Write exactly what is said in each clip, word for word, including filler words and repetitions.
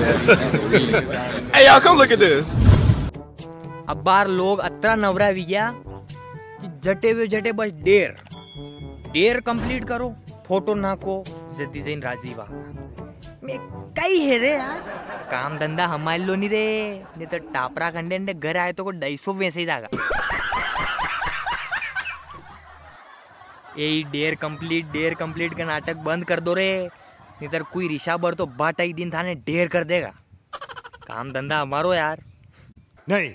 Hey, y'all, come look at this. अबार लोग अतरा नवरा वी गया कि जटे वे जटे बस डेर, डेर कंप्लीट करो, फोटो नाखो, जदी जईन राजी वा। मैं कई है रे यार, काम धंधा हमारे लो नी रे, नी तो टापरा खंडे अंडे घर आए तो को ढाई सौ वैसे ही जागा। ए डेर कंप्लीट, डेर कंप्लीट का नाटक बंद कर दो रे, नी तो कोई रिशाबर तो बाटा ही दिन थाने ढेर कर देगा। काम धंधा हमारो यार। नहीं।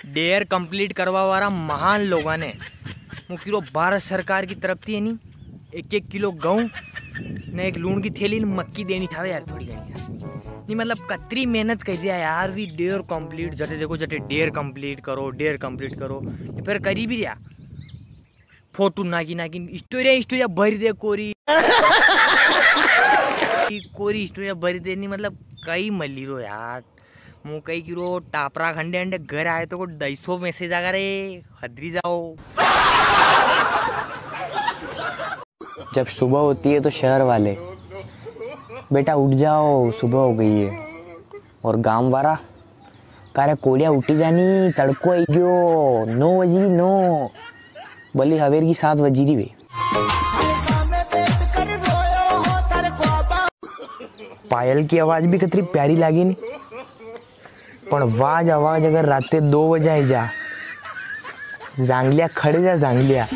डेयर कंप्लीट करवा वाला महान लोगा ने मुकिरो भारत सरकार की तरफ थी है नी, एक एक किलो गहूं ने एक लूण की थैली ने मक्की देनी ठावे यार, थोड़ी घणी यार। नी मतलब कतरी मेहनत कर रिया यार, वी डेयर कंप्लीट, जटे देखो जटे डेयर कंप्लीट करो, डेयर कंप्लीट करो, ने फिर करी भी रिया। फोटो नाकी नाकी स्टोरिया, स्टोरिया भरी दे कोरी। कोरी स्टोरिया भरी दे नी, मतलब कई मली रो यार। मु कई किरो टापरा खंडे अंडे घर आए तो को ढाई सौ मैसेज आगा रे, हदरी जाओ। जब सुबह होती है तो शहर वाले, "बेटा उठ जाओ, सुबह हो गई है।" और गांव वाला, "कारे कोड़िया उठी जानी, तड़को आई गयो, नौ बजी, नौ।" भली हवेर की सात बजी री वे। पायल की आवाज भी कतरी प्यारी लागे नी, पण वाज आवाज अगर राते दो बजे आई जा, जांगलिया खड़े जा जांगलिया।